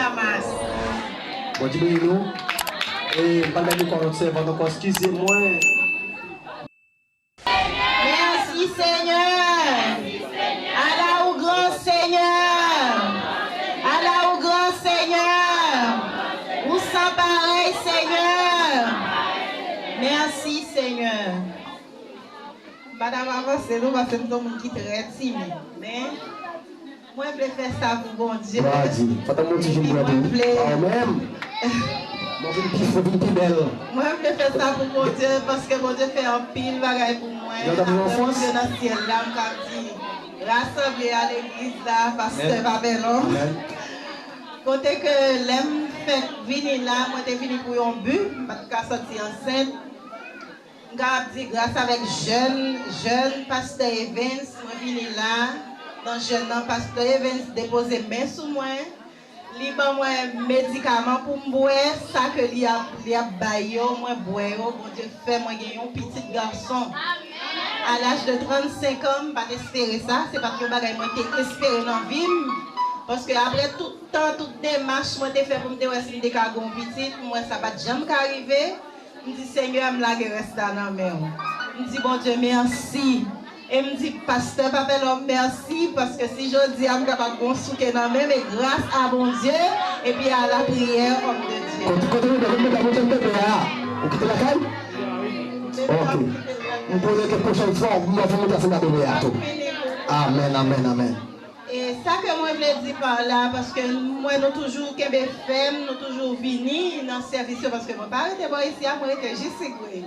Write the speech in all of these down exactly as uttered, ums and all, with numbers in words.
Damas. Bondye beni nou. E m pa t bay mikwo a lòt sèvant ankò, eskize mwen. Mèsi, Senyè. Ala ou gran, Senyè. Ala ou gran, Senyè. Ou san parèy, Senyè. Mèsi, Senyè. M pa t ap avanse non, paske m se yon moun ki trè timid. Men, mwen vle fè sa pou Bondye. Glwa a Dye. Fantan mwen ti jim bwè tou. Epi mwen vle. Pa ou menm. Mwen vin pi fò, vin pi bèl. Mwen vle fè sa pou Bondye, paske Bondye fè anpil bagay pou mwen. Apre Bondye nan syèl la, m ka di, rasanble a legliz la, pastè Papelon. Amèn. Kote ke lè m fèk vini la, mwen te vini pou yon bi, m pa t ka sòti ansent. M kapab di gras avèk jèn, jèn pastè Evens, mwen vini la, nan jèn nan, pastè Evens depoze men sou mwen, li ban mwen medikaman pou m bwè, sa ke li ap, li ap bay yo, mwen bwè yo, Bondye fè mwen gen yon pitit gason. A laj de trannsenk an, m pa t espere sa, se pa t yon bagay mwen te espere nan vi m, paske apre tout tan, tout demach mwen te fè pou m te wè si m te ka gen yon pitit, m wè sa pa t janm ka rive. M di, Senyè, m lage rès la nan men w. M di Bondye mèsi. E m di pastè Papelon mèsi, paske si jodi a m kapab gen yon souke nan men m, e gras a Bondye, epi a lapriyè òm de Dye. Kote, kote nou, kote nou, kote nou, bebe a? Ou kite lakay? Ok. M konnen ke pwochèn fwa, m ap vin monte ansanm ak bebe a tou. Amèn, amèn, amèn. E sa ke mwen vle di pa la, paske m wè nou toujou kenbe fèm, nou toujou vini nan sèvis yo, paske mwen pa rete bò isi a, mwen rete jis Sigre.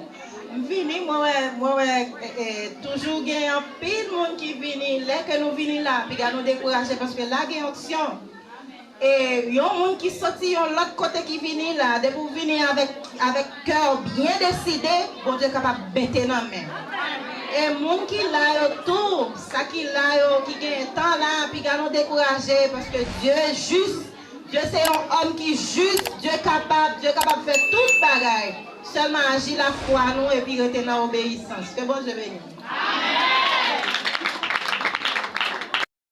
M vini, mwen wè, mwen wè, e, e, toujou gen anpil moun ki vini. Lè ke nou vini la, piga nou dekouraje, paske la gen onksyon. E yon moun ki soti yon lòt kote ki vini la, depi w vini avèk, avèk kè w byen deside, Bondye kapab mete nan men w. E moun ki la yo tou, sa ki la yo, ki gen tan la, piga nou dekouraje, paske Dye jis, Dye se yon òm ki jis, Dye kapab, Dye kapab fè tout bagay. Sèlman aji lafwa nou epi rete nan obeyisans. Ke Bondye beni w.